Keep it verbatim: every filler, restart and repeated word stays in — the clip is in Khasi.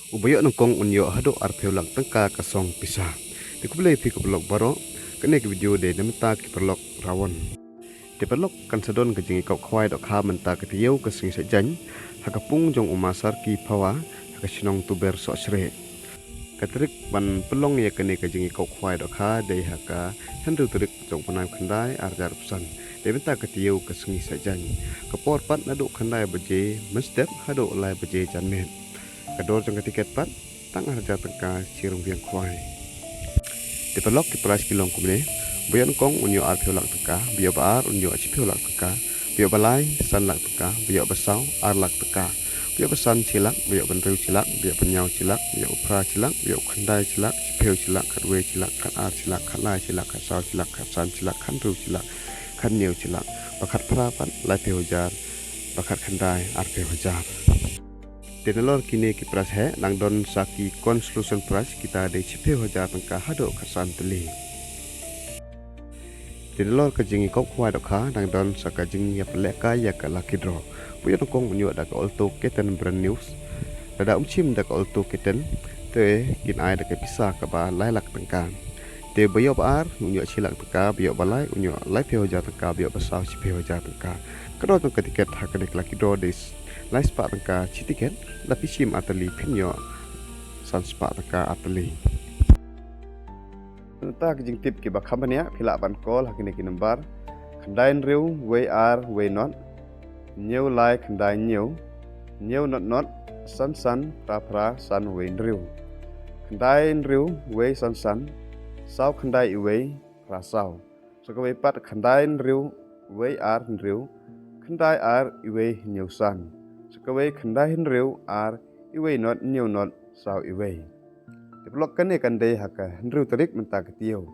Uba ïoh nyngkong un ïoh haduh arphew lak tyngka ka song pisa. Te khublei phi ki paralok baroh, kane ka video dei na bynta ki paralok Rawon. Te paralok, kan sa don ka jingïakop khwai dohkha mynta ka taïew ka sngi Saitjaiñ, ha ka pung jong u Ma Sarki Phawa, ha ka shnong Tuber Sohsreh. Ka tarik ban pynlong ïa kane ka jingïakop khwai dohkha dei ha ka hynriew tarik jong u bnai khyndai arhajar arphew san. Dei mynta ka taïew ka sngi Saitjaiñ. Ka por pat naduh khyndai baje mynstep haduh lai baje janmiet. Ka dor jong ka tiket pat tang arhajar tyngka shi ryngwiang khwai. Te paralok, ki prize ki long kumne. Ba ïoh nyngkong un ïoh arphew lak tyngka, ba ïoh ba ar un ïoh shiphew lak tyngka, ba ïoh ba lai san lak tyngka, ba ïoh ba saw ar lak tyngka, ba ïoh ba san shi lak, ba ïoh ba hynriew shi lak, ba ïoh ba hynñiew shi lak, ba ïoh ba phra shi lak, ba ïoh ba khyndai shi lak, shiphew shi lak, khatwei shi lak, khatar shi lak, khatlai shi lak, khatsaw shi lak, khatsan shi lak, khathynriew shi lak, khathynñiew shi lak, ba khatphra pat laiphew hajar, ba khatkhyndai arphew hajar. Te nalor kine ki prize heh, dang don sa ki consolation prize, kita dei shiphew hajar tyngka haduh khatsan tylli. Te nalor ka jingïakop khwai dohkha, dang don sa ka jingïapyllehkai ïa ka lucky draw. Ba ïoh nyngkong un ïoh da ka Alto K ten brand new. Lada um shim da ka Alto K ten, te kin ai da ka pisa kaba lai lak tyngka. Te ba ïoh ba ar un ïoh shi lak tyngka, ba ïoh ba lai un ïoh laiphew hajar tyngka, ba ïoh ba saw shiphew hajar tyngka. Ka dor jong ka tiket ha kane ka lucky draw dei lai spah tyngka shi tiket, lada phi shim ar tylli phin ïoh san spah tyngka ar tylli. Nangta ka jingtip kiba kham bniah, phi lah ban call ha kine ki number: khyndai hynriew wei ar wei not, hynñiew lai khyndai hynñiew, hynñiew not not, san san phra phra san wei hynriew, khyndai hynriew wei san san, saw khyndai wei phra saw. Sa kawei pat khyndai hynriew wei ar hynriew, khyndai ar wei hynñiew san. Sa kawei khyndai hynriew ar wei not hynñiew not saw wei. Te paralok, kane kan dei ha ka hynriew tarik mynta ka taïew.